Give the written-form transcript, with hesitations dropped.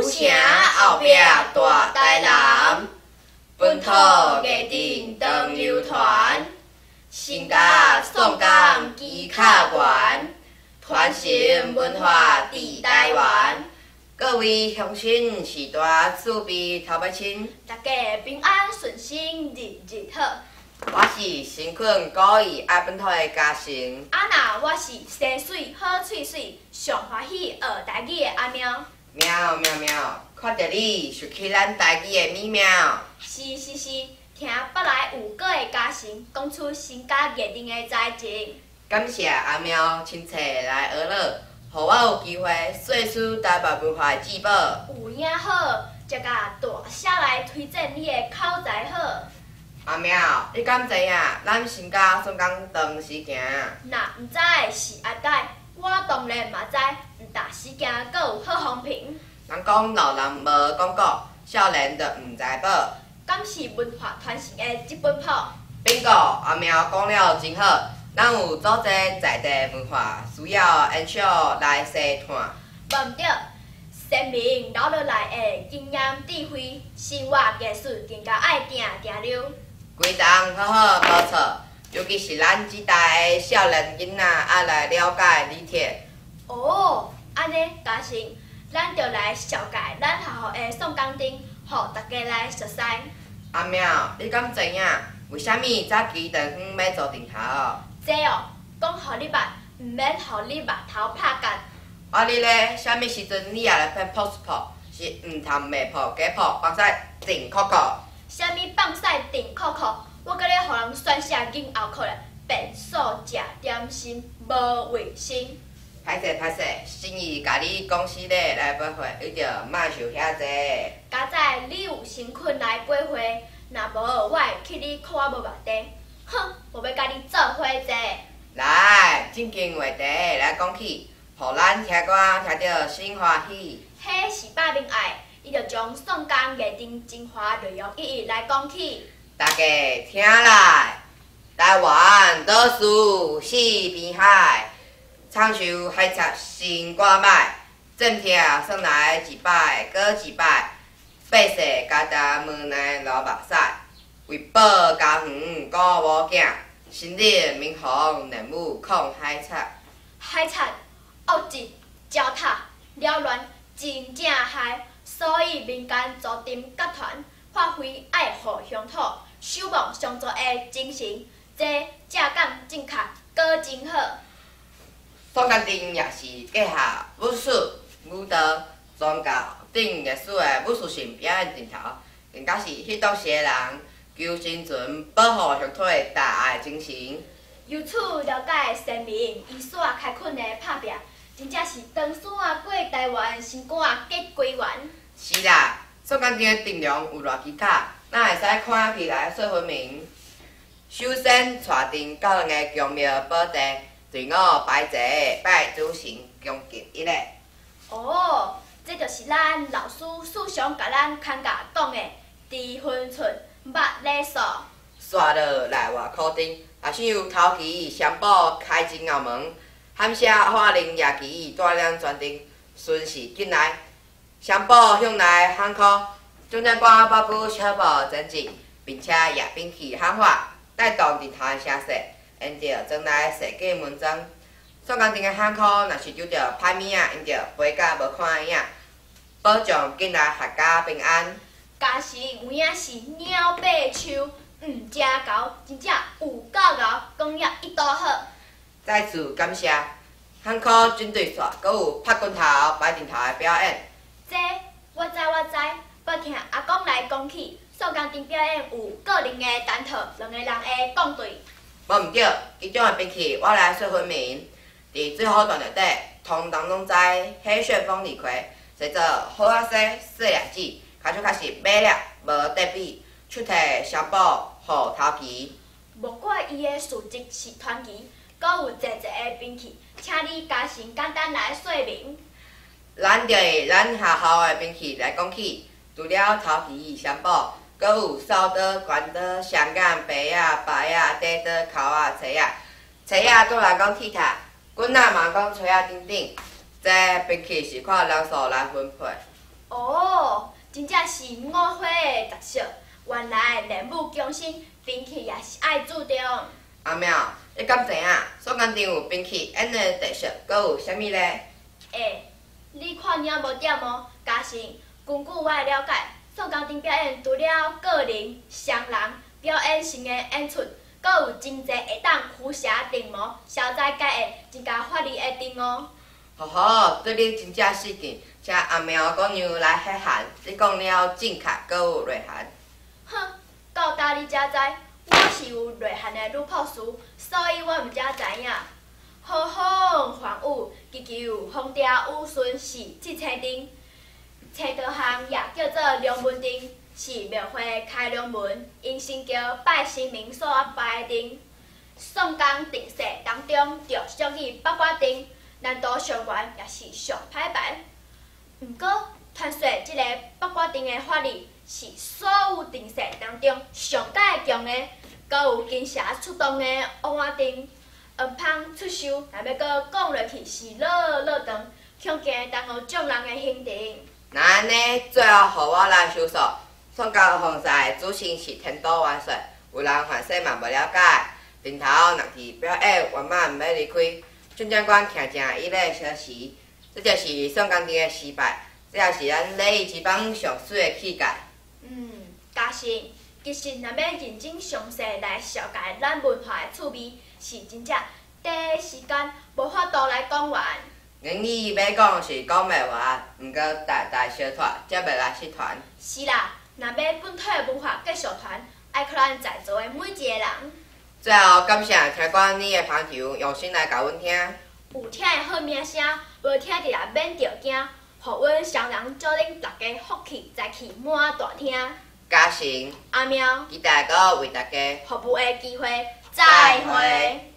古城後壁大台南，本土藝陣長流傳，新甲宋江旗卡懸，傳承文化佇台灣。各位鄉親序大厝邊頭尾親，大家平安順心，日日好。我是誠懇古意愛本土的嘉誠。啊那我是生媠好喙媠，上歡喜學台語的阿喵。喵喵喵！看著你想起咱台語的美妙。是是是，聽北來有果的嘉誠講出新甲藝陣的才情。感謝阿喵親切來呵咾，予我有機會細思台北文化的至寶。有影好，才共大聲來推薦你的口才好。阿喵，你敢知影咱新甲宋江長時行？若毋知是阿呆，我當然嘛知，毋但時行，閣有好風評。人講老人無講古，少年就毋知寶。敢是文化傳承的這本譜？ Bingo，阿喵講了真好，咱有祖先在地文化，需要延續來細探。無毋對，先民留落來的經驗智慧，生活藝術更加愛定定留。規叢好好無錯，尤其是咱這代的少年囡仔愛來了解理解。哦，按呢嘉誠，咱就來紹介咱學校的宋江陣，予大家來熟似。阿喵，你敢知影為啥物早期長遠欲做陣頭？這哦，講予你捌，毋免予你目頭拍結。啊你咧，啥物時陣你也來騙撲ス撲？是毋通賣噗假噗，放屎定扣扣。啥物放屎定扣扣？我閣咧予人宣寫緊後扣咧，便所食點心，無衛生。歹勢歹勢，心意共你講失禮來陪會，你就莫想遐濟。佳哉你有誠懇來陪會，若無我會去你看我無目地。哼，無欲共你做伙坐。來，正經話題來講起，予咱聽歌聽著心歡喜。彼是擺明愛，伊就將宋江藝陣精華內容一一來講起。大家聽來，台灣島嶼四邊海，長壽海賊心肝歹，戰痛算來一擺閣一擺，百姓家庭無奈流目屎，為保家園顧某囝，新日民防任務抗海賊。海賊惡質糟蹋擾亂，真正害，所以民間組織結團，發揮愛護鄉土、守望相助的精神，這正講正確，閣真好。宋江陣也是結合武術、舞蹈、宗教等藝術的武術性表演陣頭，更加是彼當時的人求生存、保護鄉土的大愛精神。由此了解先民以紲開墾的拍拚，真正是長山過台灣，心肝結歸元。是啦，宋江陣的陣容有偌奇巧，咱會使看起來說分明。首先，帶陣到兩个宮廟寶地，隊伍排齊拜主神，恭敬一禮。哦，這就是咱老師時常共咱牽教講的，知分寸，捌禮數。煞落來外口陣，若想有頭旗雙寶開真後門，喊聲法令夜旗帶領全陣順勢進來，雙寶向來喊口，總長官保舉小步前進，並且也兵器喊話，帶動陣頭的聲勢，沿著莊內設計門莊。宋江陣的喊口，若是拄著歹物仔，𪜶就飛甲無看影，保障境內闔家平安。嘉誠有影是鳥爬樹，毋食猴，真正有夠𠢕，講了一肚好。再次感謝漢口軍隊煞，閣有拍拳頭、擺陣頭的表演。這我知我知，捌聽阿公來講起，宋江陣表演有個人的單套，兩个人的摃對。無毋對，其中的兵器我來說分明。佇最後段內底，通人攏知彼旋風李逵，叫做好仔勢、細粒子，跤手確實馬力無得比，出提雙寶予頭旗。無怪伊的事跡是傳奇，閣有濟濟的兵器，請你嘉誠簡單來說明。咱就以咱學校的兵器來講起，除了頭旗、雙寶，閣有掃刀、關刀、雙眼、白仔、白仔、短刀、釦仔、錘仔、錘仔，對人講鐵塔，棍仔嘛講錘仔等等。這兵器是看人數來分配。哦，真正是五花的特色。原來練武強身，兵器也是愛注重。阿喵，你敢知影宋江陣有兵器演的特色，閣有啥物咧？欸，你看爾無點哦，嘉誠，根據我的了解，宋江陣表演除了個人、雙人表演性的演出，閣有真濟會當驅邪定魔、消災解厄、真合法力的陣哦。呵呵，對你真正失敬，請阿喵姑娘來歇寒。你講了正確，閣有內涵。哼，到今你才知，我是有內涵的女博士，所以我毋才知影。和風喚雨，祈求風調雨順是七星陣。青刀巷也叫做龍門陣，是廟會開龍門、迎神轎、拜神明所擺的陣。宋江陣勢當中，就屬於八卦陣，難度上懸，也是上歹排。毋過，傳說這个八卦陣的法力是所有陣勢當中上蓋強的，閣有金蛇出動的烏鴉陣。黃蜂出岫，若欲閣講落去是落落長，恐驚耽誤眾人的行程。若按呢，最後予我來收束。宋江防曬的主神是天都元帥，有人凡世嘛無了解。陣頭若佇表演圓滿欲離開，眾將官徛正伊咧相時，這就是宋江陣的失敗，這也是咱禮儀之邦上媠的氣概。嘉誠，其實若欲認真詳細來紹介咱文化的趣味，是真正短時間無法度來講完。言語欲講是講袂完，毋過代代相傳，才袂來失傳。是啦，若欲本土的文化繼續傳，愛靠咱在座的每一个人。最後感謝聽官你的捧場，用心來共阮聽。有聽的好名聲，無聽著也免著驚，予阮雙人祝恁大家福氣財氣滿大廳。嘉誠，阿喵，期待閣為大家服務的機會，再會。